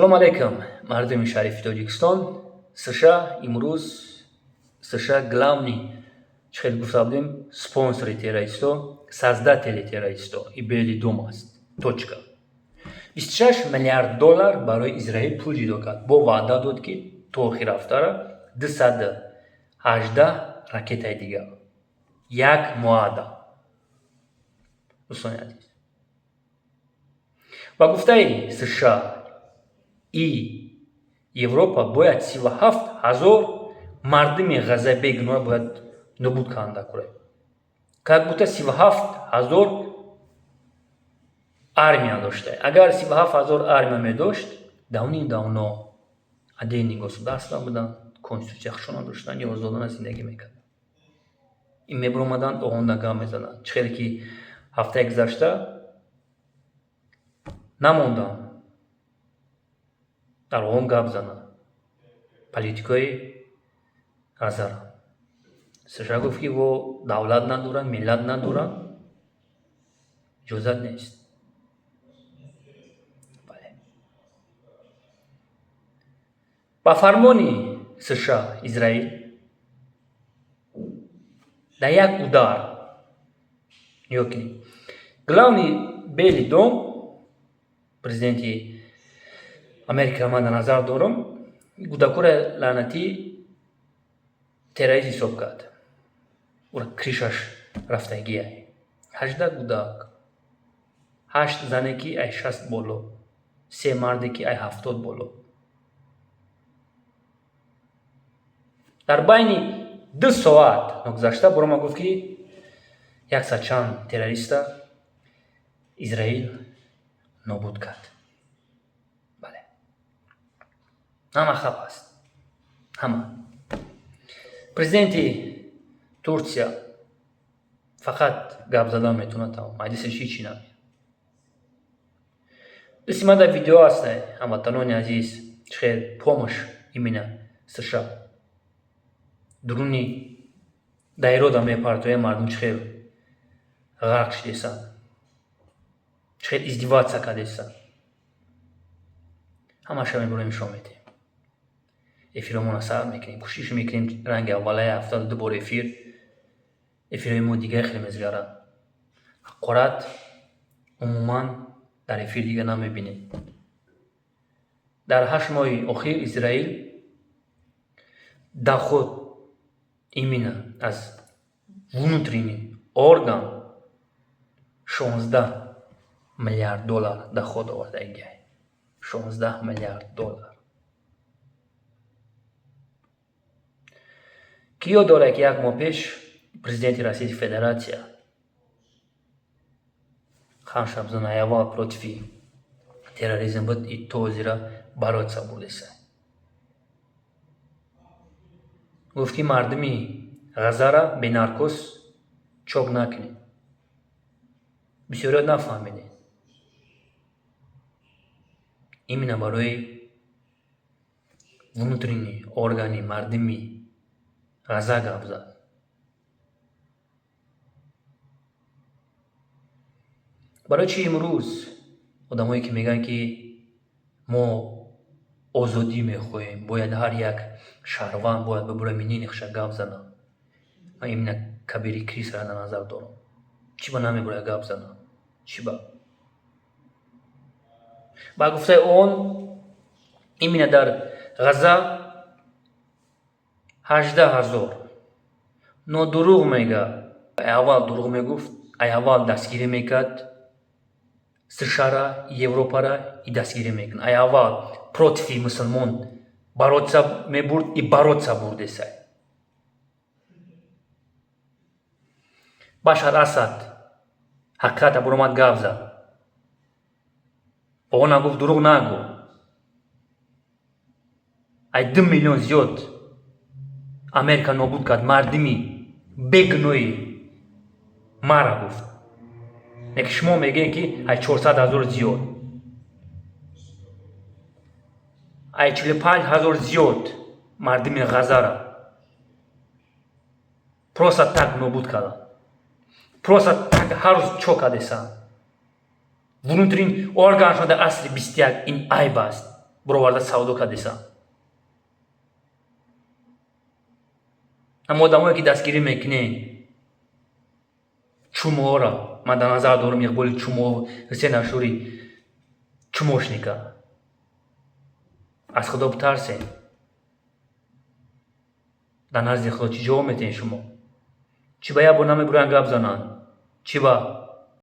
Салом алейкум, мардуми шарифи Тоҷикистон. США имрӯз, США главный, чӣ хел гуфта будем, спонсори террористо, создатели террористо и Белый дом аст. Точка. 26 миллиард доллар барои Израил пул ҷудо кард. Бо ваъда дод, ки то охири ҳафтара 218 ракетаи дигар. Як моҳада. Дӯстони азиз. Ба гуфтаи США и Европа, бояд 37 000 мардуми Ғаззаи бегуноҳ бояд нобуд карда кунад. Как будто 37 000 армия дошта. Агар 37 000 армия медошт, давним давно отдельный государство буданд, конститутсия худшона доштанд, озодона зиндагӣ мекарданд. Ин мебиромаданд, оғонда гап мезаданд. Чӣ хеле ки ҳафтаи гузашта намонданд дар оғон гап зананд политикои Ғаззара. США гуфт, ки во давлат надоранд, миллат надоранд, иҷозат нест. Бале. Ба фармони США Израил дар як удар, нигоҳ кунед, главный Белый дом, президенти Америкаро ман дар назар дорам, кӯдакҳоро лаънатӣ террорист ҳисоб кард. Ура крышаш рафтагиай. 18 кӯдак, ҳашт зане, ки ай 60 боло, се марде, ки ай 70 боло. Дар байни 2 соат ногузашта барома гуфт, ки яксад чанд террориста Израил нобуд кард. Бале. Ҳама хап аст. Ҳама. Президенти Турсия фақат гап задан метавонад, тамом. Маҷлисаш ҳичи намеяд. Дӯсти ман, дар видео ҳастай, ҳамватанони азиз, чӣ хел помощь именно США дуруни дайрода мепартояд, мардум чӣ хел ғарқ шудесанд, чӣ хел издеваться кардесанд. Ҳамаша мебурем, нишон медиҳем. Эфиромонро сар мекунем, кӯшиш мекунем ранги аввалаи ҳафтаду ду бор эфир. Эфирҳои мо дигар хеле мезгаранд. Ҳақорат умуман дар эфир дига намебинем. Дар 8 моҳи охир Израил доход именно аз внутренний орган 16 миллиард доллар доход овардагиай. 16 миллиард доллар. Кӣ ёд дорад, ки як моҳ пеш президенти Российской Федерация хан шабзан аввал против терроризм буд и то ҳозира бороться бурдеса. Гуфт, ки мардуми Ғаззара бе наркоз чок накунед. Бисёриёт нафаҳмидед. Именно барои внутренний органи мардуми Ғазза гап зад. Барои чӣ имрӯз одамое, ки мегӯянд, ки мо озодӣ мехоҳем, бояд ҳар як шаҳрванд бояд ба бораи мнение хуша гап занад. Ман именно Кабири Крисро дар назар дорам. Чӣ ба намебояд гап занад? Чӣ ба? Ба гуфтаи он, именно дар Ғазза 18 000 нодуруғ мега. Аввал дурӯғ мегуфт, ай аввал дастгирӣ мекард США-ра, Европара и дастгирӣ мекунад. Ай аввал против мусулмон бороться мебурд и бороться бурдесай. Башар Асад ҳақиқата буромад, гап зад. Оғона гуфт, дурӯғ нагӯ. Ай 2 миллион зиёд Америка нобуд кард мардуми бегуноҳи мара, гуфт. Лекин шумо мегӯед, ки ай 400 000 зиёд. Ай 45 000 зиёд мардуми Ғаззара просто так нобуд карданд. Просто так ҳар рӯз чо кардесанд. Внутренний органшон дар асри 21 ин айб аст. Буроварда савдо кардеса. Ҳама одамое, ки дастгирӣ мекунед чуморо, ман дар назар дорам Иқболи чумо, Ҳусен Ашури чумошника, аз Худо битарсед. Дар назди Худо чӣ ҷавоб метиҳед шумо? Чӣ ба як бор намебуранд гап зананд? Чӣ ба?